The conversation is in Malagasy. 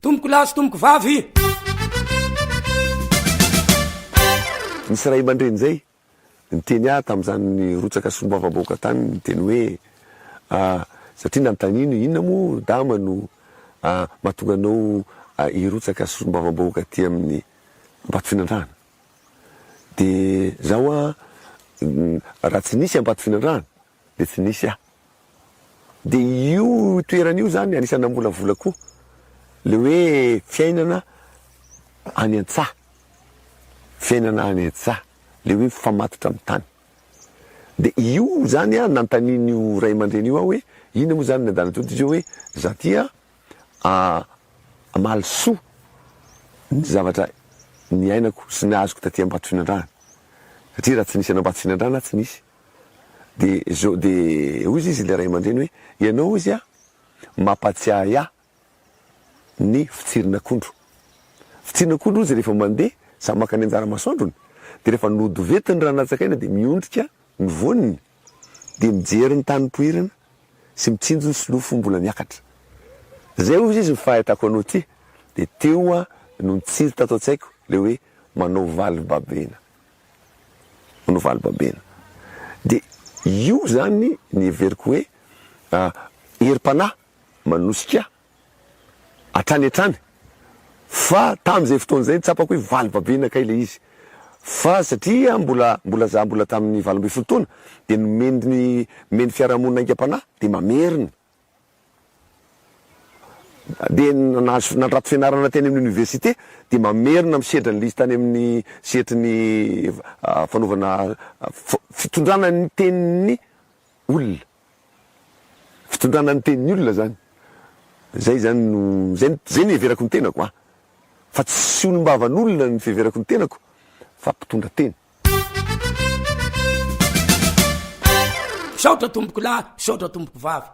Tompoko lahy sy tompoko vavy. Nisy ray aman-dreny izay niteny ahy tamin'izany nirotsaka solombavambahoaka tany niteny hoe satria nanontaniany hoe inona moa Dama no mahatonga anao hirotsaka solombavambahoaka aty amin'ny Ambatofinandrahana? Dia zaho an raha tsy nisy Ambatofinandrahana dia tsy nisy aho. Dia io toerana io zany anisan'ny namolavola koa le hoe fiainana any an-tsaha, fiainana any an-tsaha, le hoe mifamatotra amin'ny tany. Dia io zany an, nanontanian'io ray aman-dreny io aho hoe inona moa zany ny andanatoa, dia izy hoe za ty an hamaly soa ny zavatra niainako sy ny azoko taty Ambatofinandrahana, satria raha tsy nisy an'Ambatofinandrahana aho tsy nisy. De zao de hozy izy le ray aman-dreny hoe ianao hozy a mampatsiahy ahy ny fitsirin'akondro. Fitsirin'akondro hozy rehefa mandeha samy maka ny anjara masoandrony de rehefa nodovetiny raha natsakaina de miondrika ny voaniny de mijery ny tany poirina sy mitsinjo ny solofo mbola miakatra. Zay hozy izy ny fahitako anao ty de teo aho no nitsiry tato an-tsaiko le hoe manao valibabena. no valibabena. Dia io izany ny heveriko hoe herim-panahy manosika hatrany hatrany fa tamin'izay fotoana izay tsapako hoe valibabena kay ilay izy fa satria mbola mbola za mbola tamin'ny 18 taona dia nomen'ny nomen'ny fiarahamonina aingam-panahy dia mamerina. Dia nahazo nandrato fianarana teny amin'ny université dia mamerina misedra an'ilay izy tany amin'ny sehatry ny fanaovana fitondrana ny tenin'ny olona. Fitondrana ny tenin'ny olona zany. Zay zany no zay zay no iheverako ny tenako an. Fa tsy olom-bavan'olona ny fiheverako ny tenako fa mpitondra teny. Misaotra tompoko lahy, misaotra tompoko vavy.